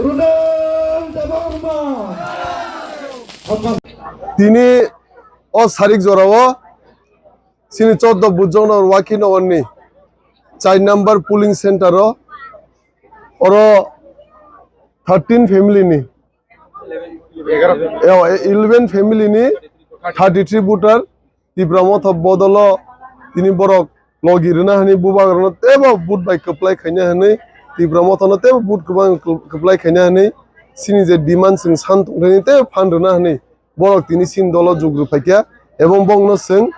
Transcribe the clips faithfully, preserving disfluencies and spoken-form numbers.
Ronald Debbarma. Tini o sarik jorao chini choddo Bujong Nagar Waki Nagar ni char number polling center o oro thirteen family ni, eh, eleven family ni thirty three voter Tipra Motha bodolo tini borok logi rwna hwnwi bubagrano teibo vote bai kwplai khaina hwnwi, Tipra Mothano teibo vote kwbang kwplai khaina hwnwi, chini je demand chwng san tongthani teibo phan rwna hwnwi borok tini chini dolo jug rw phaikha, ebong bongno chwng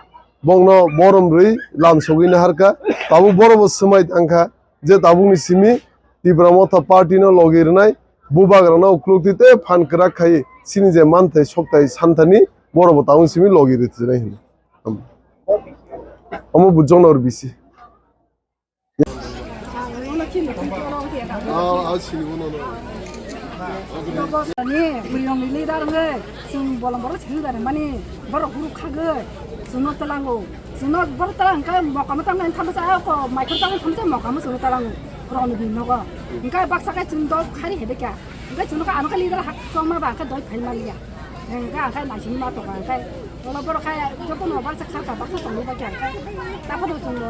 bongno borom rwi lam sogwi naharkha. Tabuk borokbo swmai tangkha je tabukni simi Tipra Motha party no logi rwnai bubagrano ukluk twi tei phan kwrak khai chini je manthai sokthai santhani borokbo tabuk simi logi rwthinai hwnwi. Omo Bujong Nagar bisi. Ni bwrwirokni leader wngwi chwng bolong borok chwng bai mani borok guru khagwi chwngno twlango. Chwngno borok twlang khe mokamo tangmani thamsa ako maikhor tangmani thamsa mokamo chwngno twlango. Borokni bini nogo. Hwnkhe baksa khe chwng dol khari hebai kha. Hwnkhe chwngno khe ano khe leader hak chongma ba khe doi phai maliya. Hwnkhe ang khe naisingni ma tongo hwnkhe. Olo borok khe jotono baksa kharka baksa tongwi bakya khe. Taphano chwngno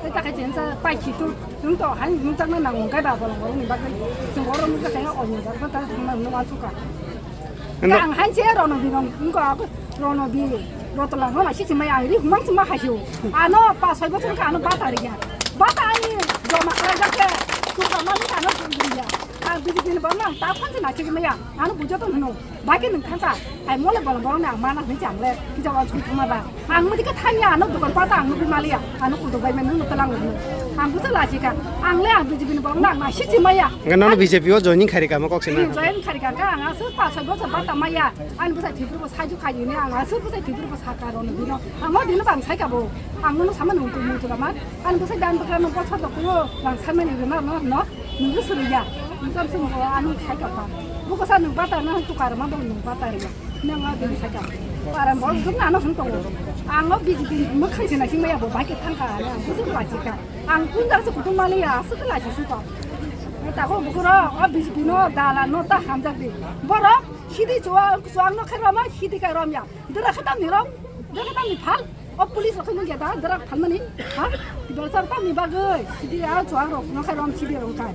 tei ta khe chensa pai khitu chwng to hai nungjakna nango hwnkhe ba bolong borokni bagwi chwng oro nungjakha ya onyo jagao ta thangna hwnwi uansukha. Ang hai se rono birong wngkha rono bi rotla hona si chimai ang ri humang chima haisio. Ano pa soi bochor kha ano bata riya. Bata ani joma khlai jakhe tu joma ni ano jom riya. Ang B J P ni borok ang ta phan se naisik maya. Ano bujo to hwno. Bai khe nwng thangkha, hai mole bolong borokni ang mana hwnwi cham le, kisa uansukgwi thangma ba. Ang mudi khe thangya, ano dokan pata ang nugwi maliya, ano kutuk bai mani nwng twlang hwnwi. Ang bwsa lachikha, ang le ang B J P ni borokno ang naisik si maya. Hwnkhe nono B J P o joining khairikha mo kok sina. Join khairikha kha, ang aswk pa soi bochor bata maya, ani bwsai thwipru bo saiju khaijini, ang aswk bwsai thwipru bo sakha rwno bino. Ang o bino bang saikha bo, ang nono sama nung twi muchula ma, ani bwsai dan bwkha no bochor rok kulo, bang samani rwna no, no. Nungkhe swrwngya, nungkhe swrwngya, ano sai kha pa. Buko sa nung bata na tu karma bo nung bata ya. Nang a bini sai kha. Param bo gum na no hung tongo. Ang o B J P mwkhang se naising maya bo bai khe thang kha, ang busu lachi kha. Ang kun jar se kutung mali ya, aswk lachi su kha. Tako bukuro o B J P no dala no ta hamjak di. Borok sidi chuwa chuwang no khe rama sidi kha ram ya. Dwra khe tamni rok, dwra khe tamni phal. O police rok khe nung ya da, dwra phalmani. Ha? Tiprasa rok tamni bagwi, sidi a chuwang rok no khe rom sidi rok khai.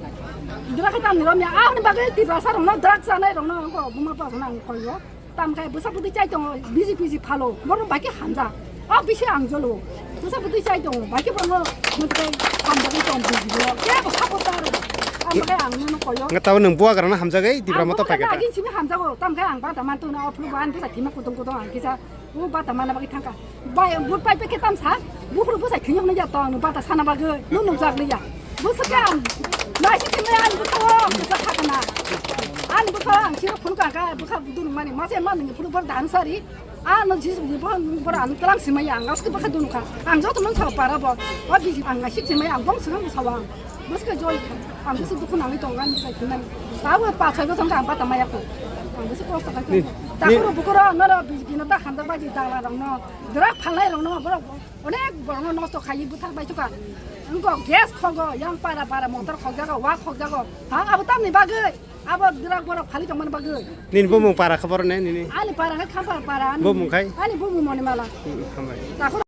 Dwra khe tamni rom ya, a hwnwi bagwi Tiprasa rok no dwra chanai rok no ko buma pa na ang koi yo. Tam khai bwsa bwtwi chai tongo, B J P si phalo, bono bai khe hamjak. A bisi ang jolo. Bwsa bwtwi chai tongo, bai khe bono nukhe hamjagwi tong B J P o. Kebo support ta rw. Am khe ang no koi yo. Nga tao nung buagra na hamjagwi, Tipra Motha paikha ta. Agin simi hamjago, tam khai ang ba da man tuna o phlu ban bwsa thima kutung kutung ang kisa. O bata mana bagwi thangkha. Bai, but pai pekhe tamsa. Buphuru bwsai thwinyo hwnwi ya tong, bata sana bagwi. Nung nung jak liya. Bwswk khe ang. Naisi thwinyo ani bwkha o, bwsa khakana. Ani bwkha ang siro phunukha kha, bwkha dunung mani. Mase ma nungni phuru bor dan sari. A no jis ni bor, bor ang tlang simaya, ang aske bwkha dunukha. Ang joto nung sa para bo. O bisi ang naisi thwinyo ang bong siro sawa. Bwskhe joi kha, ang bwswk dukhu nangwi tongo ani bwsai thwimani. Tabuk pa soi bochor wngkha ang bata maya kho. Ang bwswk kosto khai tongo. Takhoro bukhoro noro B J P no ta hamjak bai di dala rokno, drug phalnai rokno borok onek borokno nosto khaiwi bwthak bai thukha. Wngkha gas khogo, yang para para motor khokjago, wak khokjago. Tang abo tamni bagwi, abo drug borok phali tongmani bagwi. Nini bumung para khe borok ne nini? Ani para khe Khampar para, ani bumung khai? Ani bumung Monimala. Hmm, hambai. Takhoro